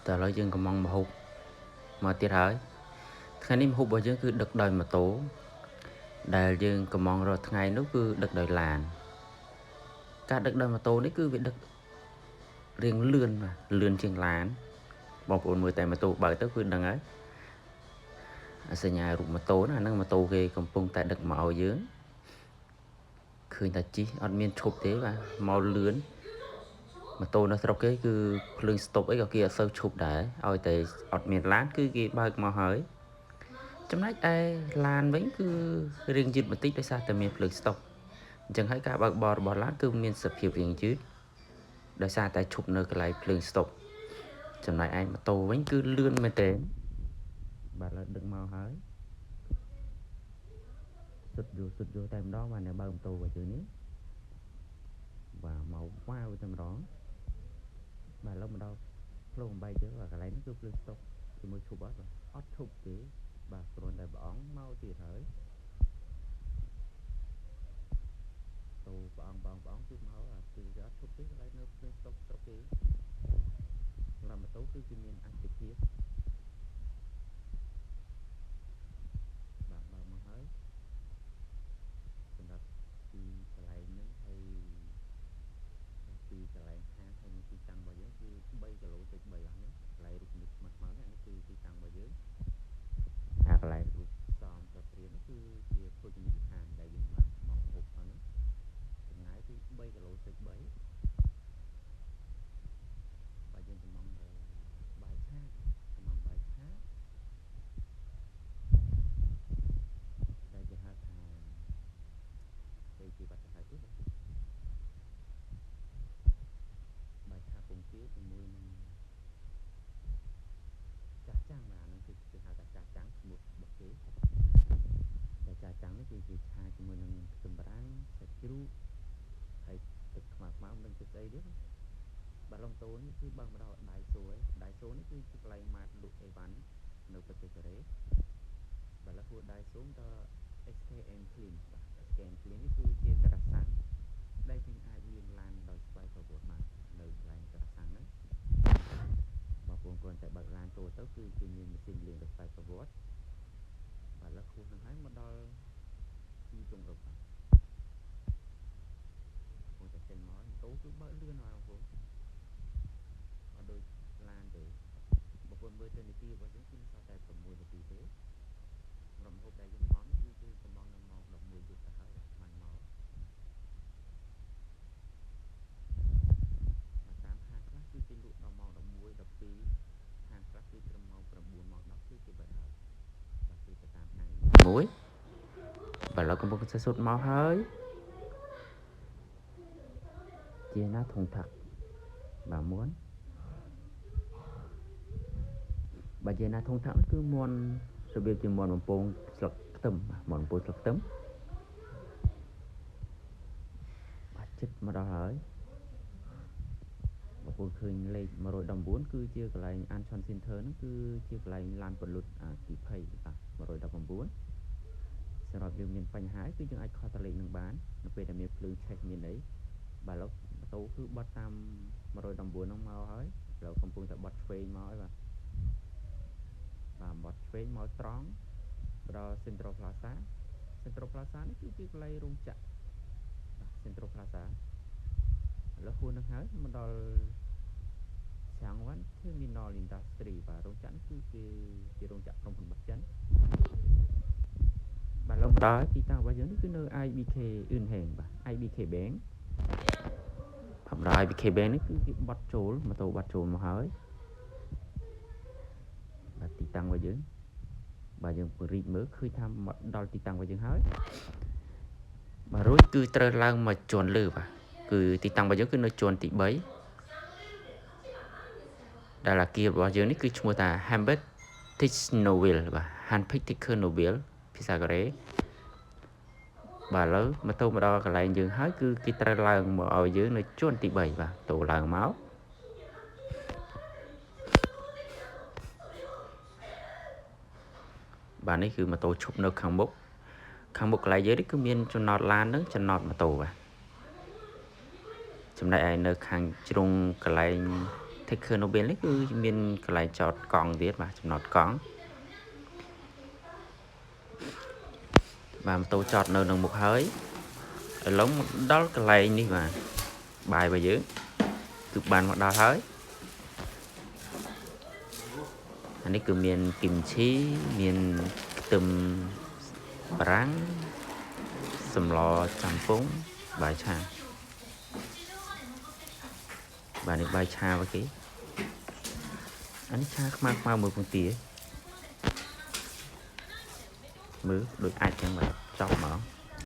តើឥឡូវយើងកំងម្ហូបមកទៀតហើយថ្ងៃនេះម្ហូបរបស់យើងគឺដឹកដោយម៉ូតូដែលយើងកំងរាល់ថ្ងៃនោះគឺដឹកដោយឡានការដឹកដោយម៉ូតូនេះគឺវាដឹករៀងលឿនបាទលឿនជាងឡានបងប្អូនមើលតែម៉ូតូបើកទៅគឺដឹងហើយសញ្ញារូបម៉ូតូណាហ្នឹងម៉ូតូគេកំពុងតែដឹកមកឲ្យយើងឃើញថាជិះអត់មានឈប់ទេបាទមកលឿនម៉ូតូនៅស្រុកគេគឺភ្លើងស្តុបអីក៏គេអត់សូវឈប់ដែរឲ្យតែអត់មានឡានគឺគេបើកមកហើយចំណែកឯឡានវិញគឺរៀងយឺតបន្តិចដោយសារតែមានភ្លើងស្តុបអញ្ចឹងហើយការបើកបររបស់ឡានគឺមានសភាពរៀងយឺតដោយសារតែឈប់នៅកន្លែងភ្លើងស្តុបចំណែកឯម៉ូតូវិញគឺលឿនមែនទែនបាទឥឡូវដឹកមកហើយសុទ្ធយោសុទ្ធយោតែម្ដងបាទអ្នកបើកម៉ូតូរបស់យើងនេះបាទមកវ៉ាវតែម្ដងបាទឥឡូវមកដល់ផ្លូវ8ទៀតបាទកន្លែងនេះគឺភ្លើងស្តុបជាមួយឈប់អត់បាទអត់ឈប់ទេបាទគ្រាន់តែព្រះអង្គមកទៀតហើយតូព្រះអង្គព្រះអង្គព្រះអង្គគឺមកអាគឺគេអត់ឈប់ទេកន្លែងនៅភ្លើងស្តុបស្រុកគេសម្រាប់ម៉ូតូគឺគេមានអត្ថិភាពបាទបើកមកហើយសម្រាប់ទីកន្លែងហ្នឹងហើយទីកន្លែងហាងហើយនិងទីតាំងរបស់យើងគឺ3គីឡូចុច3អស់នេះកន្លែងរូបមនុស្សខ្មៅខ្មៅនេះអានេះគឺទីតាំងរបស់យើងអាកន្លែងរូបសមប្រព្រាននេះគឺជាភោជនីយដ្ឋានដែលយើងបានមកហូបហ្នឹងចម្ងាយគឺ3គីឡូចុច3បាទយើងកំងបាយឆាកំងបាយឆាដែលគេហៅថាគេជាវត្តហៅទេបាទបាយឆាពងទាជាមួយនឹងចាស់ចាំងបាទអាហ្នឹងគឺគេហៅថាចាស់ចាំងឈ្មោះរបស់គេតែចាស់ចាំងនេះគឺគេឆាជាមួយនឹងខ្ទឹមបារាំងសាច់ជ្រូកហើយទឹកខ្មៅខ្មៅមិនដឹងទឹកស្អីទេបាទឡុងតូនេះគឺបើកមកដល់ដៃសូហើយដៃសូនេះគឺជាកន្លែងម៉ាតលក់អីវ៉ាន់នៅប្រទេសកូរ៉េបាទឥឡូវហួរដៃសូមដល់ SKM Clean បាទ SKM Clean នេះគឺជាការ៉ាសាំងដែលយើងអាចលាងឡានដោយស្វ័យប្រវត្តិបាននៅកន្លែងការ៉ាសាំងហ្នឹងបងប្អូនគ្រាន់តែបើកឡានចូលទៅគឺគេមានម៉ាស៊ីនលាងដោយស្វ័យប្រវត្តិបាទឥឡូវខួសនឹងហើយមកដល់ទីជុងរឹបបាទកំពុងតែចេញមកម៉ូតូគឺបើកលឿនណាស់បងប្អូនអត់ដូចឡានទេបងប្អូនមើលទៅនាទីរបស់យើងគឺសល់តែ6នាទីទេសម្រាប់ម្ហូបដែលយើងកំងនេះគឺកំងនៅម៉ោង11យប់ទៅហើយបានមកបាទតាមហាងខ្លះគឺគេលក់ដល់ម៉ោង11 12ហាងខ្លះគឺត្រឹមម៉ោង9ម៉ោង10គឺគេបិទហើយបាទគឺទៅតាមហាងមួយបាទឥឡូវកំពុងតែសុទ្ធមកហើយជាណាធុងថាក់បាទមួនបាទជាណាធុងថាក់គឺមួនរបៀបជាមួនបំពងស្លឹកខ្ទឹមបាទមួនបំពងស្លឹកខ្ទឹមបាទចិត្តមកដល់ហើយបងប្អូនឃើញលេខ119គឺជាកន្លែង Anchon Center ហ្នឹងគឺជាកន្លែងឡានពលុតអគិភ័យបាទ119សម្រាប់យើងមានបញ្ហាគឺយើងអាចខលតលេខនឹងបាននៅពេលដែលមានភ្លើងឆេះមានអីបាទឥឡូវម៉ូតូគឺបត់តាម119ហ្នឹងមកហើយឥឡូវកំពុងតែបត់ឆ្វេងមកហើយបាទបាទបត់ឆ្វេងមកត្រង់ដល់ Central Plaza Central Plaza នេះគឺជាកន្លែងរោងចក្របាទ Central Plaza ឥឡូវហួសនឹងហើយមកដល់ Changwon Terminal Industry បាទរោងចក្រនេះគឺជារោងចក្រក្រុមហ៊ុនរបស់ចិនបាទឡូវមកដល់ទីតាំងរបស់យើងនេះគឺនៅ IBK អ៊ឿនហេងបាទ IBK Bank សម្រាប់ IBK Bank នេះគឺគេបត់ចូលម៉ូតូបត់ចូលមកហើយបាទទីតាំងរបស់យើងបាទយើងពង្រីកមើលឃើញថាមកដល់ទីតាំងរបស់យើងហើយបាទរួចគឺត្រូវឡើងមកជាន់លើបាទគឺទីតាំងរបស់យើងគឺនៅជាន់ទី3ដែលអាគាររបស់យើងនេះគឺឈ្មោះថា Hambet Technoville បាទ Hanpik Technoville ភាសាកូរ៉េបាទឥឡូវម៉ូតូមកដល់កន្លែងយើងហើយគឺគេត្រូវឡើងមកឲ្យយើងនៅជាន់ទី3បាទតូឡើងមកបាទនេះគឺម៉ូតូឈប់នៅខាងមុខខាងមុខកន្លែងយើងនេះគឺមានចំណតឡាននិងចំណតម៉ូតូបាទចំណែកឯនៅខាងជ្រុងកន្លែង Taker Nobel នេះគឺមានកន្លែងចតកង់ទៀតបាទចំណតកង់បាទម៉ូតូចតនៅនឹងមុខហើយឥឡូវមកដល់កន្លែងនេះបាទបាយរបស់យើងគឺបានមកដល់ហើយអានេះគឺមានគីមឈីមានខ្ទឹមបារាំងសម្លចាំពងបាយឆាបាទនេះបាយឆារបស់គេអានេះឆាខ្មៅខ្មៅមួយពងទាមើលដូចអាចចឹងបាទចប់ហ្មង